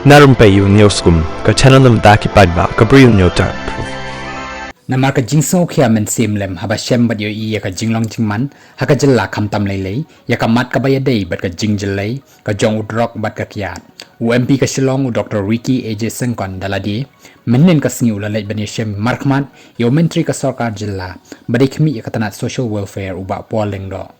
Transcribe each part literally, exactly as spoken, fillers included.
Na rympei u Newsroom, ka channel na bynta ki paidbah ka Bri u Newtap. Namar ka jingsngewkhia mynsiem lem haba shem bad ïohi ïa ka jinglong jingman ha ka jylla khamtam lei lei ïa ka mat kaba ïadei bad ka jingjyllei ka jong u drok bad ka kiad, u M P ka Shillong u Doctor Ricky A J Syngkon da lade mynhynnin ka sngi u la leit ban ïashem markhmat ïa u Myntri ka Sorkar Jylla ba dei khmih ïa ka tnat Social Welfare u Bah Paul Lyngdoh.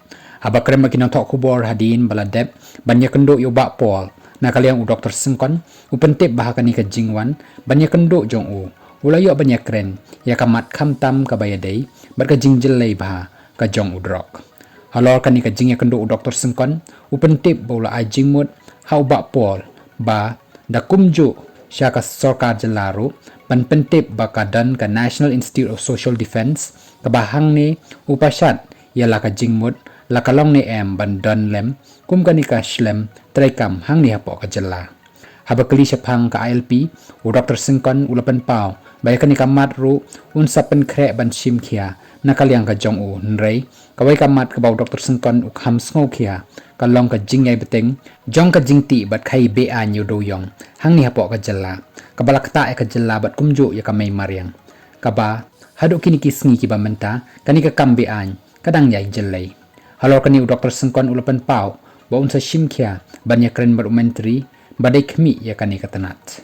Haba kren bad ki nongthoh khubor hadien ba la dep ban ïakynduh ïa u Bah Paul, na ka liang u Doctor Syngkon u pyntip ba ha kane ka jingwan ban ïakynduh jong u, u la ïoh ban ïakren ïa ka mat khamtam kaba ïadei bad ka jingjyllei bha ka jong u drok. Halor kane ka jingïakynduh u Doctor Syngkon u pyntip ba u la ai jingmut ha u Bah Paul ba da kumjuh sha ka sorkar jylla ruh ban pyntip ba ka don ka National Institute of Social Defence, kaba hangne u pashat ïa la ka jingmut la ka long ne em ban don lem kum kane ka shlem treikam hangne hapoh ka jylla. Haba kylli shaphang ka I L P, u Doctor Syngkon u la pynpaw ba ïa kane ka mat ruh un sa pynkhreh ban shim khia na ka liang ka jong u, hynrei kawei ka mat kaba u Doctor Syngkon u kham sngewkhia ka long ka jingïai bteng jong ka jingtih bad khaïi be-aiñ ïa u dewïong hangne hapoh ka jylla, kaba la ktah ïa ka jylla bad kumjuh ïa ka mei mariang, kaba haduh kine ki sngi kiba mynta kane ka kam be-aiñ ka dang ïai jyllei. Halor kane u Doctor Syngkon u la pynpaw ba un sa shim khia ban ïakren bad u Myntri ba dei khmih ïa kane ka tnat.